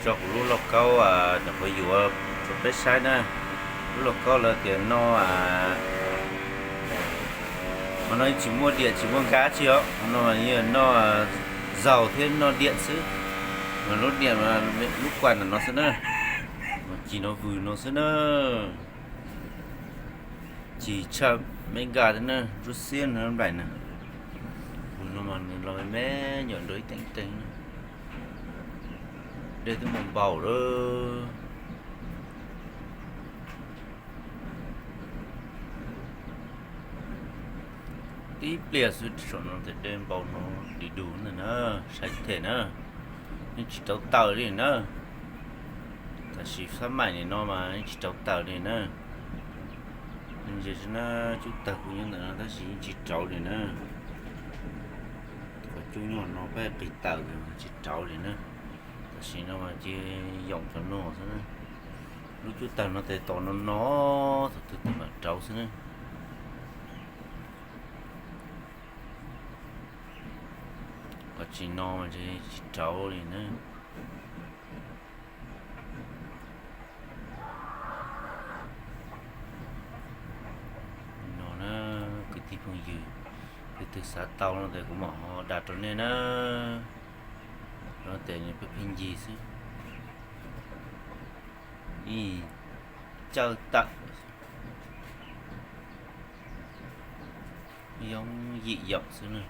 Kuv lub lauj kaub nyuam qhuav yuav rau peb saib na. Lub lauj kaub lawv tias no, hmo no yeej tsis muaj diam tsis muaj nkaj tsi os, hmo no mas yeej noj zaus thiab noj diam xwb. Mas lub diam, lub kuaj ntawm no xwb na, mas ci no vwm no xwb na. Ci tshaj me nkaj thiab na, ntsuab xiab no nplaim na. Vwm no mas nws los me nyuam nrog ib teev teev na. Dej twb npau npau lawm. Tib pliag xwb saum no tes dej npau no dim dus ntag na, saib them na. Yeej tsis rauv taws li na. Tam sim xab maim nim no mas yeej tsis rauv taws li na. Ntsia na, cub tawg kuj nyob ntawm no tab sis yeej tsis rauv li na. Qhov cub nyob no peb qis taws tsis rauv li na. Tam sim no mas cia yoom cov no xwb na. Lub cub tawg no tes tos no no, thaum twg tes mam rauv xwb na. Qhov tsis no mas tsis rauv li na. No na, kwv tij phooj ywg, leej twg xav tau no tes kuv mam ho dag rau nej na. No tes nws pheej pheej ncig xwb. Ib cawj tawm, yoob yim yaum xwb na.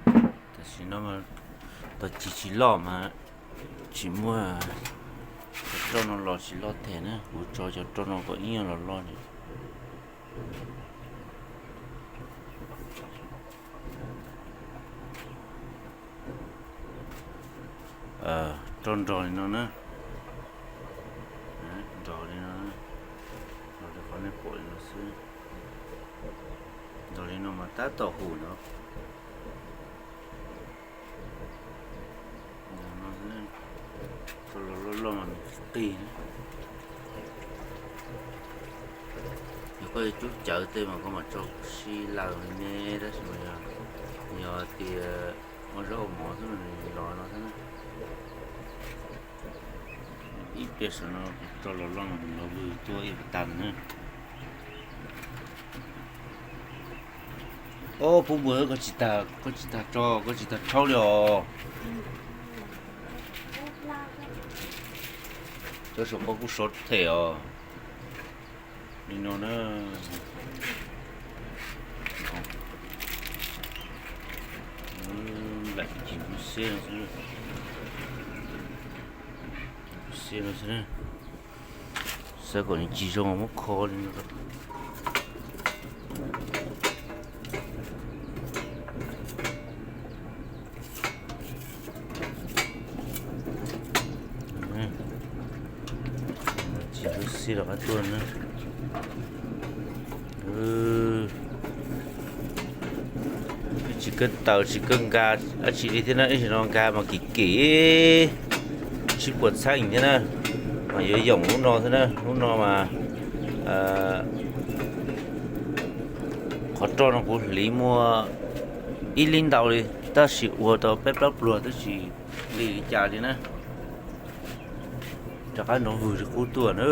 Tam sim no tau ci tsis loj mas tsis muaj, cov roj no los tsis loj them na, kuv tso cov roj no kom ib nyuag los loj li. Roj nrog li no na, nrog li no, nrog li qhov nej pom li no xwb. Nrog li no mas tab tom hum no. Roj los loj loj mas nws qig na. Yog koj yuav cub cawv tej mas koj mam tso sib laws me me tab sis mas yog tias ua zaub ua mov xwb mas nws los no xwb na. Ib pliag saum no kuv roj los loj mas nws los vwm tuaj ib tas na. Ob pub npua, koj tsis tas, koj tsis tas tso, koj tsis tas rhaub li os. Cov saum koj kuj sov them os. Li no na. Nplaim ci lub xiab no xwb. Lub xiab no xwb na. Xav kom nws ci zoo muab kho li no. Ci lub xiab rov qab tuaj na. Tsis kawg taws tsis kawg nkag dab tsi li thiab na, ib sim no nkag mas kim kim, sib puas txheej thiab na. Mas yuav yoom lub no xwb na, lub no mas qhov roj no kuv hliv muaj ib lib ntau li, tab sis ua tau peb plaub pluag tab sis li li cas li na. Rov qab nrov vwg li qub tuaj na.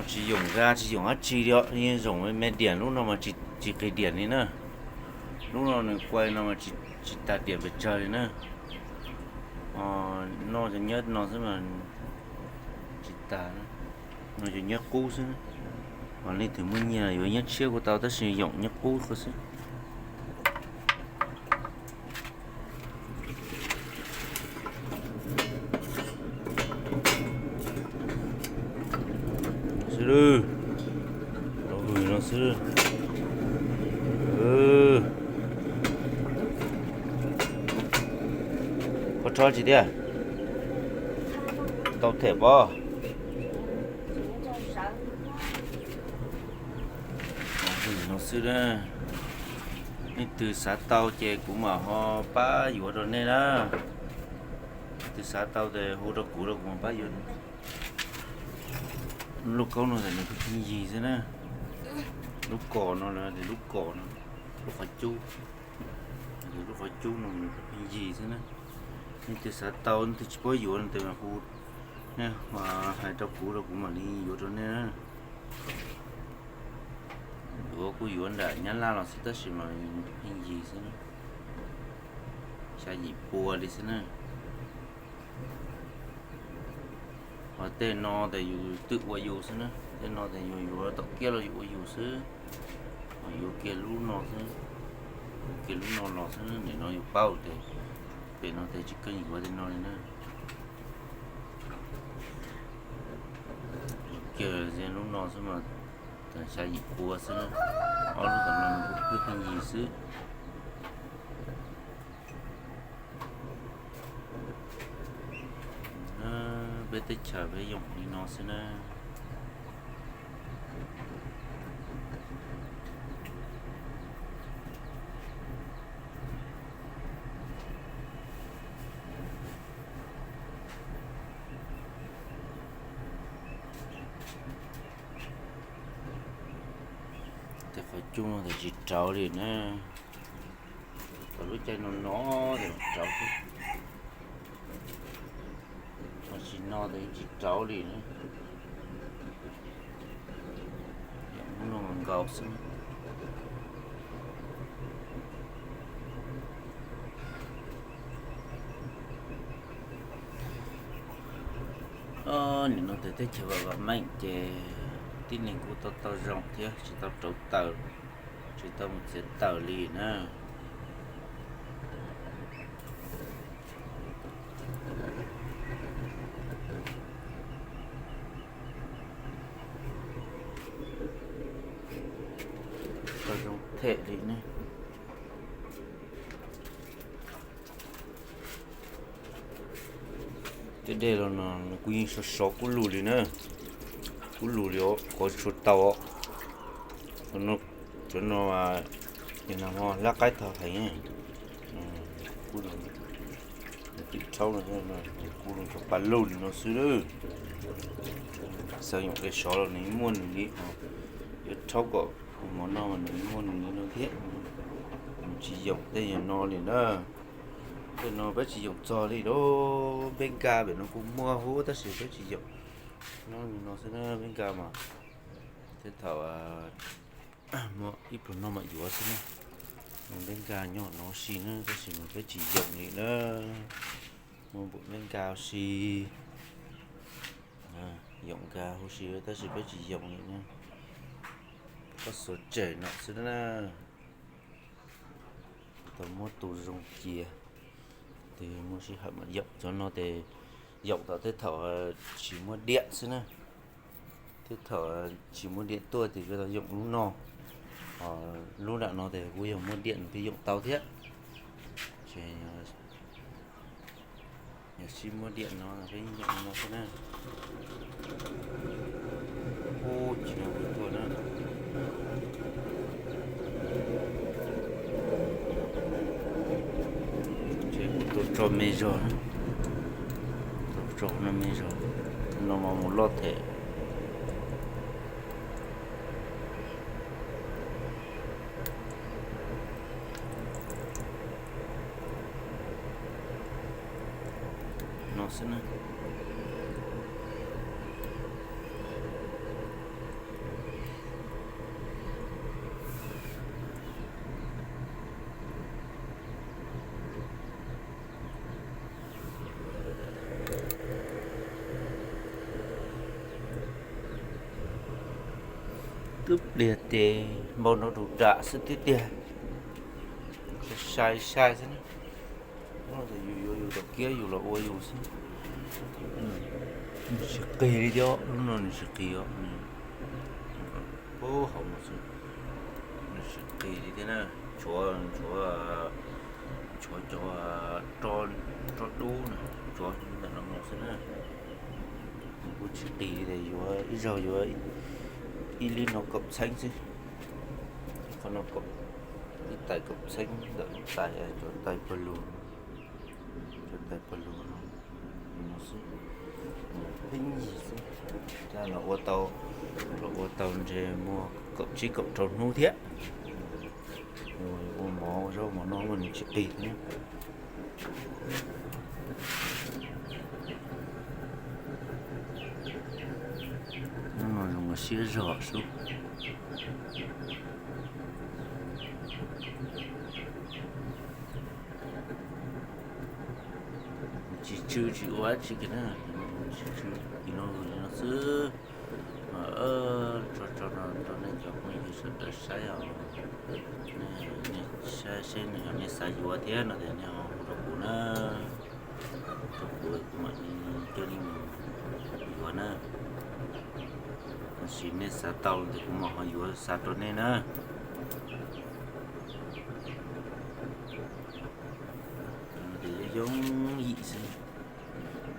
Tsis yoom nkag tsis yoom dab tsi li os, yeej yoom me diam, lub no mas tsis qis diam li na. Lub no nws kuaj no mas tsis tas diam pes tsawg li na. Noj cov nyab no xwb mas tsis tas, noj cov nyab qub xwb. Ho leej twg muaj nyiaj yuav nyab tshiab kuj tau tab sis yoom nyab qub xwb. Xwb, los vwm no xwb. Koj rhaub tsis tiag, tau them pob. Vwm no xwb na. Leej twg xav tau ces kuv mam ho pab yuav rau nej na. Leej twg xav tau ces hu rau kuv rau kuv mam pab yuav. Lub kaub no ntawm nws pheej yig xwb na. Lub kos no lawm tias lub kos no, lub qhov cub, lub qhov cub no nws pheej yig xwb na. Nej twg xav tau, nej twg tsis paub yuav no tes mas hu, nej hais rau kuv rau kuv mam li yuav rau nej na. Yuav kuj yuav nram Nyab Laj los xwb tab sis mas pheej yig xwb na, xya yim pua li xwb na. Ho tej no tes yus twb ua yus xwb na, tej no tes yus yuav tom kiab los yus ua yus xwb. Ho yuav kiag lub no xwb, yuav kiag lub no los xwb, nim no yus paub tes pem no tes tsis kheev yuav tej no li na. Yuav kiag lub no xwb mas xya yim pua xwb na, ob lub tom no kuj pheej yig xwb. Peb teb chaws peb yoom li no xwb na. Tej qhov cub no tes tsis rauv li na. Thaum lub caij no no tes rauv xwb, tam sim no tes tsis rauv li na. Yog lub no nkaus xwb. Nim no tes teb chaws vam vam meej ces tib neeg kuj tau tau zoo thiab tsis tau rauv taws, tsis tau mus txiav taws li na. Tau zoo them li ne. Tej dej los no nws kuj yeej sov sov kub lug li na, kub lug li os, qhov tshuav tau os. Cov no, cov no, nim no ho lab qaib tau heev, kub lug, twm rhaub no, kub lug cov pa lug li no xwb lawm. Xav yoom dej sov los nws muaj nws li, yuav rhaub kom mov noj mas nws muaj nws li no thiab. Nws tsis yoom tej yam no li na. Tej no peb tsis yoom txog li lauj. Peb nkag pem no kuj muaj huv tab sis peb tsis yoom. Nyob li no xwb na, peb nkag mas tej thaum muaj ib pluag no mam yuav xwb na. Peb nkag nyob no si na tab sis mas peb tsis yoom li na. Muaj npaum peb nkag huv si, yoom nkag huv si tab sis peb tsis yoom li na. Koj xuav tseg no xwb na. Tau muab tu zoo cia, tes muaj sij hawm mam yoom. Cov no tes yoom thaum tej thaum tsis muaj diam xwb na. Tej thaum tsis muaj diam tuaj tes yuav tau yoom lub no. Lub nram no tes kuj yog muaj diam nws thiaj yoom tau thiab. Ces yog sib muaj diam no peb yoom no xwb na. Ub, tsis no kuv tuaj na. Ces kuv tuaj tso me zog na. Tuaj tso no me zog. No mas mus loj them no xwb na. Twb pliag ces npau nrov tus dam xwb tiag tiag. Sai sai xwb na. Lub no yus yuav yus tom kiab yus los ua yus xwb. Nws tsis qis li thiab, lub no nws tsis qis os. Puag hauv no xwb, nws tsis qis li thiab na. Tshuav, tshuav, tshuav cov roj dub na, tshuav ntawm no mus xwb na. Nws kuj tsis qis li, yuav ib zaug yuav ib lib no kaum txheeb xwb. Qhov no ib tais kaum txheeb ntawm lub tais, cov tais pawg lug, cov tais pawg lug no xwb, pheej yig xwb. Cas los ua tau Ua tau ntshe muaj kaum tsib kaum rau hnub thiab. Ua mov zaub mov noj mas nws tsis qis thiab. Hnub no zoo siab zog sub. Tsis tsw tsis ua tsi kiag na, tsis tsw, no li no xwb. Tso tso no rau nej cov phooj ywg sawv daws saib os. Nej saib seb nej xav yuav thiab no ces nej ho hu rau kuv na. Rau kuv, kuv mam coj nej mus yuav na. Tab sis nej xav tau ces kuv mam ho yuav xa rau nej na. Ces yooj yooj yim xwb.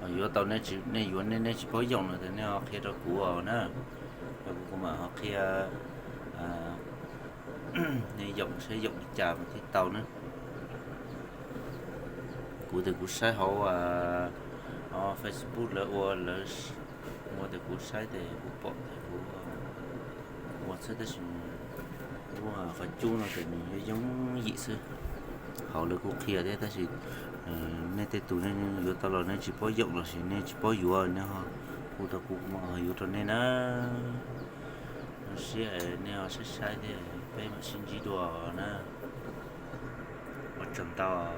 Ho yuav tau, nej yuav nej, nej tsis paub yoom no ces nej ho qhia rau kuv os na. Rau kuv, kuv mam ho qhia nej yoom seb yoom li cas mas thiaj tau na. Kuv ces kuv saib hauv Facebook lawv ua, lawv ua ces kuv saib ces kuv pom ces kuv ua xwb, tab sis lub qhov cub no ces nws yooj yooj yim xwb. Hauv lawv kuj qhia thiab tab sis nej tej tus nej yuav tau los nej tsis paub yoom los sis nej tsis paub yuav, nej ho hu rau kuv, kuv mam ho yuav rau nej na. Zoo siab nej ho saib saib thiab, peb mam sib ntsib dua na. Ua tsaug ntau.